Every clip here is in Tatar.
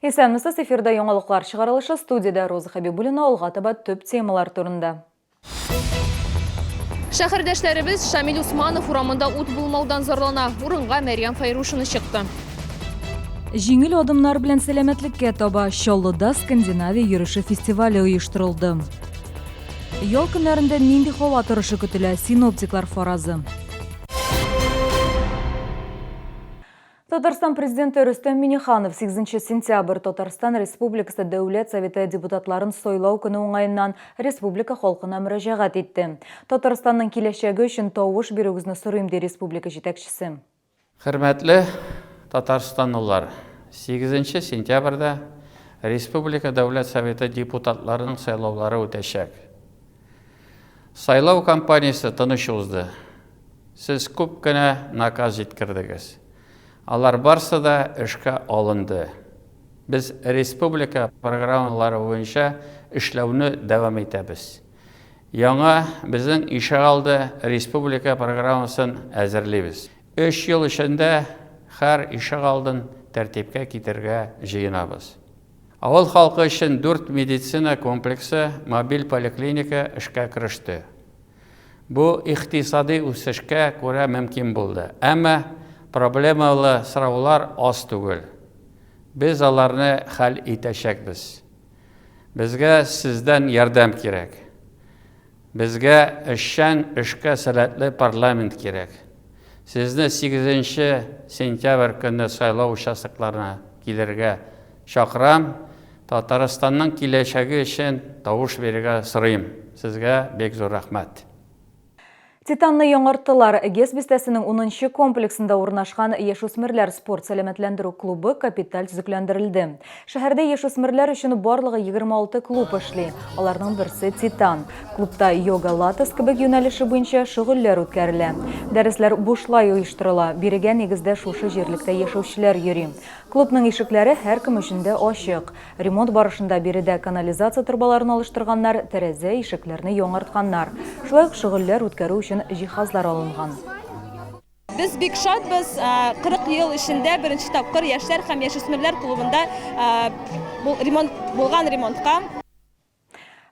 Исәнмесез, эфирда яңалыклар чыгарылышы, студиядә Роза Хәбибуллина, алга таба төп темалар турында. Шәһәрдәшләребез Шамил Усманов урамында ут булмаудан зарлана. Урынга Мәрьям Фәйрушина чыкты. Җиңел адымнар белән сәламәтлеккә таба Чаллыда Скандинавия йөреше фестивале оештырылды. Ял көннәрендә нинди һава торышы көтелә? Синоптиклар фаразы. Татарстан Президенты Рөстәм Минниханов 8 сентябрь Татарстан Республикасы Дәүләт Советы депутатларын сайлау көне уңаеннан республика халкына мөрәҗәгать итте. Татарстанның киләчәге өчен тавыш бирүегезне сорыйм, ди республика җитәкчесе. Хөрмәтле татарстанлылар! 8 сентябрьдә республика Дәүләт Советы депутатларының сайлаулары үтәчәк. Сайлау кампаниясе тыныч узды. Сез күп кенә наказ җиткердегез. Алар барсы да эшкә алынды. Без республика программалары буенча эшләүне дәвам итәбез. Яңа Безнең ишегалды республика программасын әзерлибез. Өч ел эчендә һәр ишегалдын тәртипкә китерергә җыенабыз. Авыл халкы өчен дүрт медицина комплексы, мобиль поликлиника эшкә кереште. Бу икътисади үсешкә күрә мөмкин булды. Әмма проблемалы сораулар аз түгел. Без аларны хәл итәчәкбез. Безгә сездән ярдәм кирәк. Безгә эшчән, эшкә сәләтле парламент кирәк. Сезне сигезенче сентябрь көнне сайлау участокларына килергә чакырам. Татарстанның киләчәге өчен тавыш бирергә сорыйм. Сезгә бик зур рәхмәт. Титанны яңарттылар. ГЭС бистәсенең унынчы комплексында урнашкан Яшүсмерләр спорт-сәламәтләндерү клубы капиталь төзекләндерелде. Шәһәрдә яшүсмерләр өчен барлыгы 26 клуб эшли. Аларның берсе, Титан. Клубта йога, латес кебек юнәлеше буенча шөгыльләр үткәрелә. Дәресләр бушлай оештырыла. Бирегә нигездә шушы җирлектә яшәүчеләр йөри. Клубның ишекләре һәркем өчен дә ачык. Ремонт барышында биредә канализация торбаларын алыштырганнар, тәрәзә, ишекләрне яңартканнар. Шулай ук шөгыльләр үткәрү өчен җиһазлар алынган. Без бик шатбыз, 40 ел эчендә беренче тапкыр яшьләр һәм яшүсмерләр клубында ремонт булган ремонтка.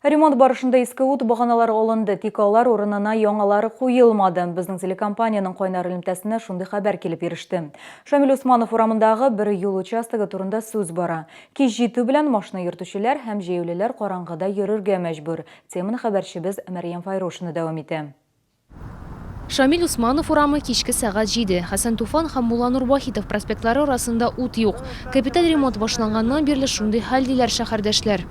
Ремонт барышында иске ут баганалары алынды, тик алар урынына яңалары куелмады. Безнең телекомпаниянең кайнар элемтәсенә шундый хәбәр килеп иреште. Шамил Усманов урамындагы бер юл участогы турында сүз бара. Кич җитү белән машина йөртүчеләр һәм җәяүлеләр караңгыда йөрергә мәҗбүр. Теманы хәбәрчебез Мәрьям Файрушина дәвам итә. Шамил Усманов урамы, кичке сәгать җиде. Хәсән Туфан һәм Мулланур Вахитов проспектлары арасында ут юк. Капиталь ремонт башланганнан бирле шундый хәл, диләр шәһәрдәшләр.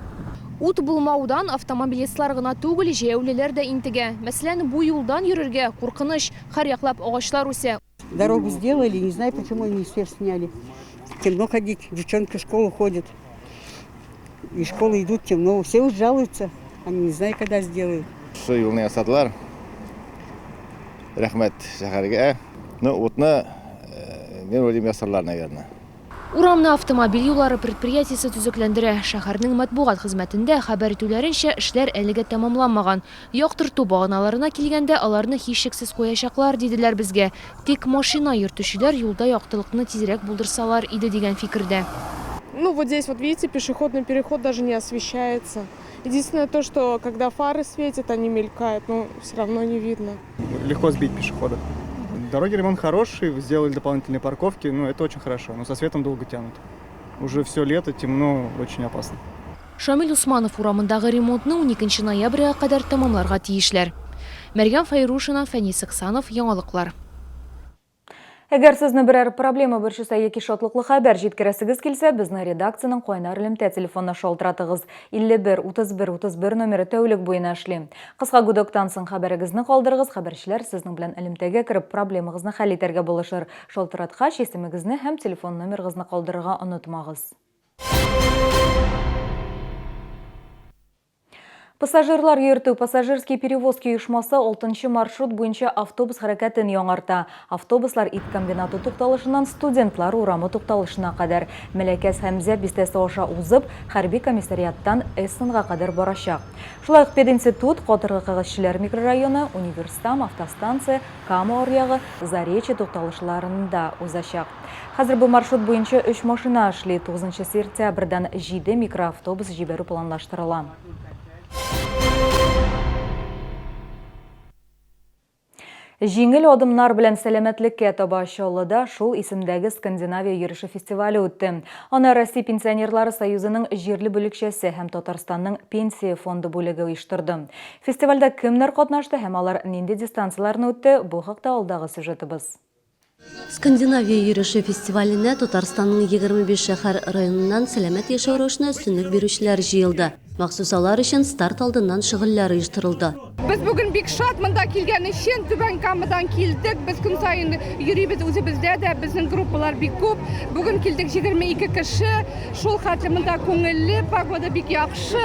Ут булмаудан автомобилистлар гына түгел, җәяүлеләр дә интегә. Мәсәлән, бу юлдан йөрергә куркыныч, һәрьяклап агачлар үсә. Дорогу сделали, не знаю, почему они свет сняли. Темно ходить, девчонки в школу ходят. Из школы идут темно, все уж жалуются, они не знаю, когда сделают. Шушы юлны ясадылар. Рәхмәт шәһәргә. Ну, утны, э, мин уйлыйм, ясарлар, наверное. Урамны автомобиль юллары предприятиесе төзекләндерә. Шәһәрнең матбугат хезмәтендә хәбәр итүләренчә, эшләр әлегә тәмамланмаган. Яктырту баганаларына килгәндә, аларны һичшиксез куячаклар, диделәр безгә. Тик машина йөртүчеләр юлда яктылыкны тизрәк булдырсалар иде дигән фикердә. Ну, вот здесь вот, видите, пешеходный переход даже не освещается. Единственное то, что когда фары светят, они мелькают, но все равно не видно. Легко сбить пешехода. Дороги ремонт хороший, сделали дополнительные парковки, ну, это очень хорошо, но со светом долго тянут. Уже все лето, темно, очень опасно. Шамил Усманов урамындагы ремонтны уникенче ноябрьгә кадәр тәмамларга тиешләр. Мәрьям Фәйрушина, Фәнис Ихсанов, Яңалыклар. Әгәр сезне берәр проблема борчыса яки шатлыклы хәбәр җиткерәсегез килсә, безне редакциянең кайнар элемтә телефонына шалтыратыгыз. 51 31 31 номеры тәүлек буена эшли. Кыска гудоктан соң хәбәрегезне калдырыгыз, хәбәрчеләр сезнең белән элемтәгә кереп, проблемагызны хәл итәргә булышыр. Шалтыраткач, исемегезне һәм телефон номерыгызны калдырырга онытмагыз. Пассажирлар йөртү Пассажирские перевозки оешмасы алтынчы маршрут буенча автобус хәрәкәтен яңарта. Автобуслар ит комбинаты тукталышыннан Студентлар урамы тукталышына кадәр, Мәләкәс һәм Зәб бистәсе аша узып, хәрби комиссариаттан Эссенга кадәр барачак. Шулай ук пединститут, Катыргы кәгазьчеләр микрорайоны, Универсам, автостанция, Кама аръягы, Заречье тукталышларында узачак. Хәзер бу маршрут буенча өч машина эшли, тугызынчы сертябрьдән җиде микроавтобус җибәрү планлаштырыла. Җиңел адымнар белән сәламәтлеккә таба Чаллыда шул исемдәге Скандинавия йөреше фестивале үтте. Аны Россия пенсионерлары союзының җирле бүлекчәсе һәм Татарстанның Пенсия фонды бүлеге оештырды. Фестивальдә кемнәр катнашты һәм алар нинди дистанцияләрне үтте, бу хакта алдагы сюжетыбыз. Скандинавия йөреше фестиваленә Татарстанның 25 шәһәр-районыннан сәламәт яшәү рәвешенә өстенлек бирүчеләр җыелды. Махсус алар өчен старт алдыннан шөгыльләр оештырылды. Без бүген бик шат монда килгән өчен, Түбән Камадан килдек. Без көн саен йөрибез үзебездә дә, безнең группалар бик күп. Бүген килдек 22 кеше. Шул хәтле монда күңелле, погода бик яхшы.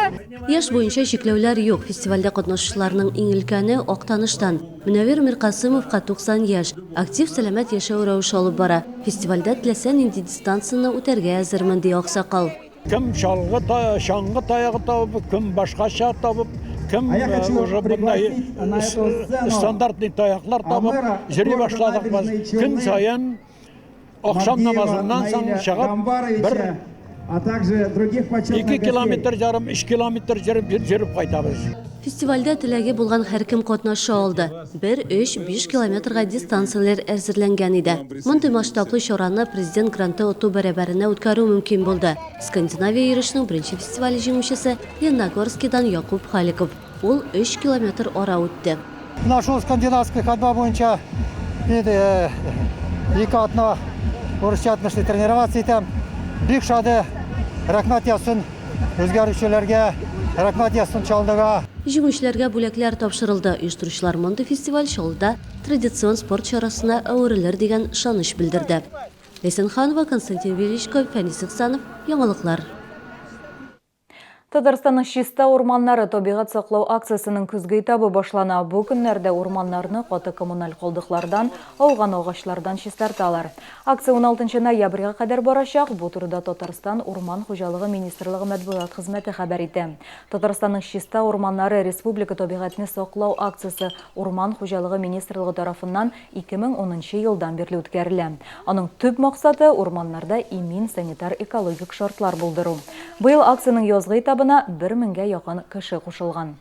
Яшь буенча чикләүләр юк. Фестивальдә катнашучыларның иң өлкәне, Актаныштан. Мөнәвир Миркасыймовка 90 яшь. Актив сәламәт яшәү рәвеше алып бара. Фестивальдә теләсә нинди дистанцияне үтәргә әзермен, ди аксакал. Кем чалгы, чаңгы таягы табып, кем башкача табып, кем уже мондай стандартный таяклар табып йөри башладык без. Көн саен Ахшам намазыннан соң чыгып, бер ике километр ярым, өч километр йөреп, йөреп кайтабыз. Фестивальдә теләге булган һәркем катнаша алды. Бер, өч, биш километрга дистанцияләр әзерләнгән иде. Мондый масштаблы чараны Президент гранты оту бәрабәренә үткәрү мөмкин булды. Скандинавия йөрешенең беренче фестивале җиңүчесе, Лениногорскидан Якуб Халиков. Ул өч километр ара үтте. Менә шул скандинавский ходьба буенча мин ике атна урысча әйтмешли тренироваться итәм. Бик шады. Рәхмәт яусын үзгәрүчеләргә, рәхмәт яусын Чаллыга. Җиңүчеләргә бүләкләр тапшырылды. Оештыручылар мондый фестиваль Чаллыда традицион спорт чарасына әверелер дигән ышаныч белдерде. Ләйсән Ханова, Константин Величко, Фәнис Ихсанов, Яңалыклар. Татарстанның чиста урманнары табигать саклау акциясенең көзге этабы башлана. Бу көннәрдә урманнарны каты коммуналь калдыклардан, ауган агачлардан чистарталар. Акция 16 ноябрьгә кадәр барачак. Бу турыда Татарстан Урман хуҗалыгы министрлыгы матбугат хезмәте хәбәр итә. Татарстанның чиста урманнары республика табигатьне саклау акциясе Урман хуҗалыгы министрлыгы тарафыннан 2010 нчы елдан бирле үткәрелә. Аның төп максаты, урманнарда имин санитар-экологик шартлар булдыру. Быел акциянең язгы этабына бер меңгә якын кеше кушылган.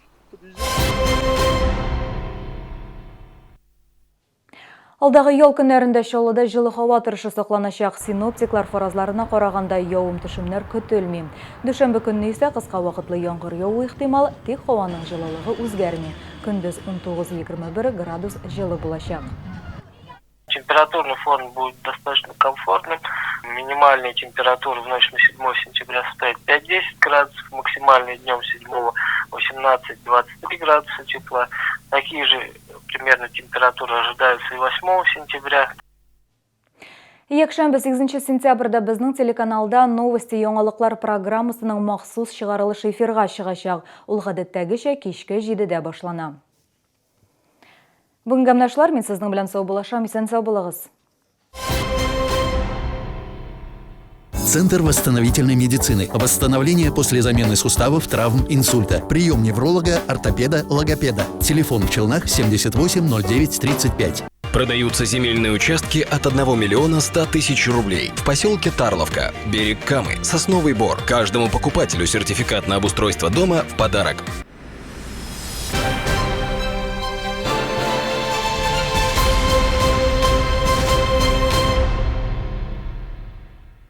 Алдагы ял көннәрендә Чаллыда җылы һава торышы сакланачак. Синоптиклар фаразларына караганда, явым-төшемнәр көтелми. Дүшәмбе көнне исә кыска вакытлы яңгыр явуы ихтимал, тик һаваның җылылыгы үзгәрми. Көндез 19-21 градус җылы булачак. Температурный фон будет достаточно комфортным. Минимальная температура в ночь на 7 сентября составит 5-10 градусов, максимальная днем 7 18-23 градуса тепла. Такие же примерно температуры ожидаются и 8 сентября. Якшәмбе 8 сентябрьдә безнең телеканалда Новости яңалыклар программасының махсус чыгарылышы эфирга чыгачак. Ул гадәттәгечә кичке 7-дә башлана. Бүгенгә менә шулар, мин сезнең белән саубуллашам, исән-сау булыгыз. Центр восстановительной медицины. Восстановление после замены суставов, травм, инсульта. Прием невролога, ортопеда, логопеда. Телефон в Челнах 78 09 35. Продаются земельные участки от 1 миллиона 100 тысяч рублей. В поселке Тарловка, берег Камы, Сосновый Бор. Каждому покупателю сертификат на обустройство дома в подарок.